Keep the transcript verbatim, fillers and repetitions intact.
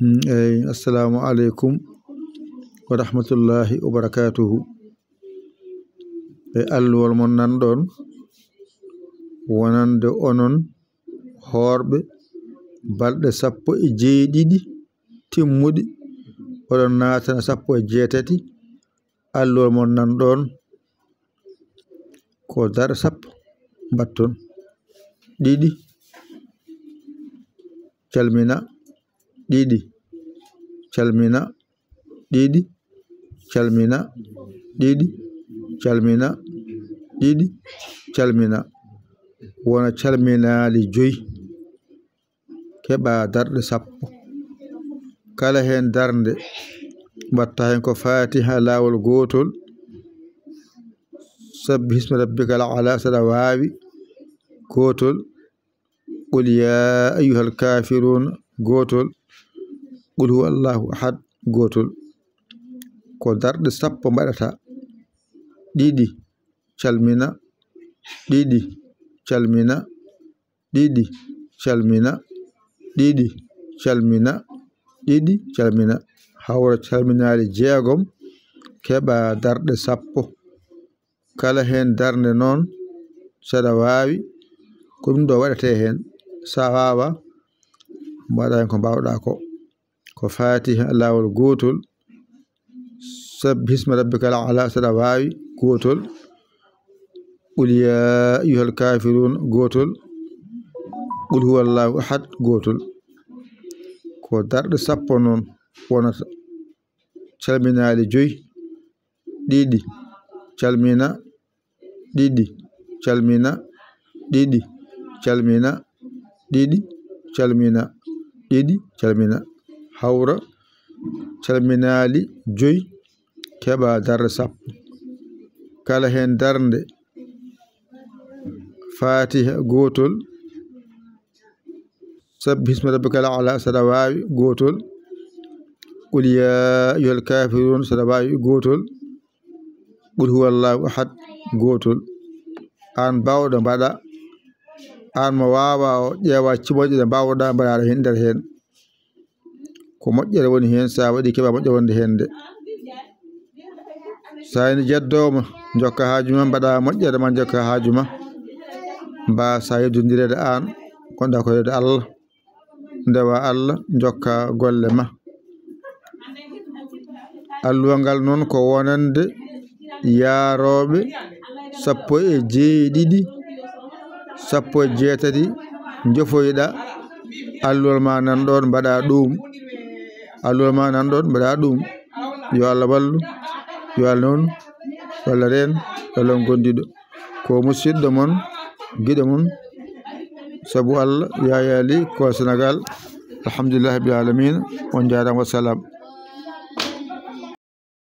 Mm, eyi, assalamu aleykum wa rahmatullahi wa barakatuhu. E alluwol mon nan ɗon, wonande onon hoorɓe balɗe sappo e jeeɗiɗi timmuɗi, oɗon naatana sappo e jeetati, alluwol mon nan ɗon, ko darɗe sappo mbatton. Ɗiɗi, calmina. Ɗiɗi, calmina. Ɗiɗi, calmina. Ɗiɗi, calmina. Ɗiɗi, calmina. Wona calminaali joyi, keɓa darɗe sappo. Kala heen darnde, mbatta heen ko Fatiha laawol gootol, Sabbihisma rabbikal a'la, saɗa waawi, gootol, Qul ya ayyuhal kafirun, gootol, Qul huwa Allahu ahad, gootol. Ko darɗe sappo mbaɗata. Ɗiɗi, calmina. Ɗiɗi, calmina. Ɗiɗi, calmina. Ɗiɗi, calmina. Ɗiɗi, calmina. Hawra calminaali jeegom, keɓa darɗe sappo. Kala heen darnde noon, saɗa waawi, ko ɗum ɗo waɗetee heen. Sa waawa, mbaɗa heen ko mbaawɗa ko. Ko Fatiha laawol gootol, Sabbihisma rabbikal a'la, saɗa waawi, gootol, Qul ya ayyuhal kafirun, gootol, Qul huwallahu ahad, gootol. Ko darɗe sappo noon wonata. Calminaali joyi. Ɗiɗi, calmina. Ɗiɗi, calmina. Ɗiɗi, calmina. Ɗiɗi, calmina. Ɗiɗi, calmina. Hawra calminaali joyi, keɓa darɗe sappo. Kala heen darnde, Fatiha gootol, Sabbihisma rabbikal a'la, saɗa waawi, gootol, Qul ya ayyuhal kafirun, saɗa waawi, gootol, Qul huwallahu ahad, gootol. Aan baawɗo mbaɗa, aan mo waawa o ƴeewa cimoƴƴe ɗe mbaawɗa mbaɗaɗa heen nder heen. Ko moƴƴere woni heen, sa waɗi keɓa moƴƴere wonde heen nde. Sa ina jeddoma, jokka haaju ma, mbaɗa moƴƴere ma, jokka haaju ma. Mba sa yeddondireede aan, gonɗa ko yeɗde Allah. Ndewa Allah, jokka golle ma. Alluwa ngal noon ko wonande yaarooɓe sappo e jeeɗiɗi, sappo e jeetati, njofoyɗa. Alluwol ma nan ɗoon, mbaɗa ɗum. Alluwol ma nan ɗoon, mbaɗa ɗum. Yo Allah wallu, yo Allah noon, yo Allah reen, yo Allah on gondiɗo. Ko musidɗo mon, giɗo mon, sabu Allah, Yaya Ly, ko Sénégal. Alhamdulillahi rabbil alamina. On njaaraama, wassalam.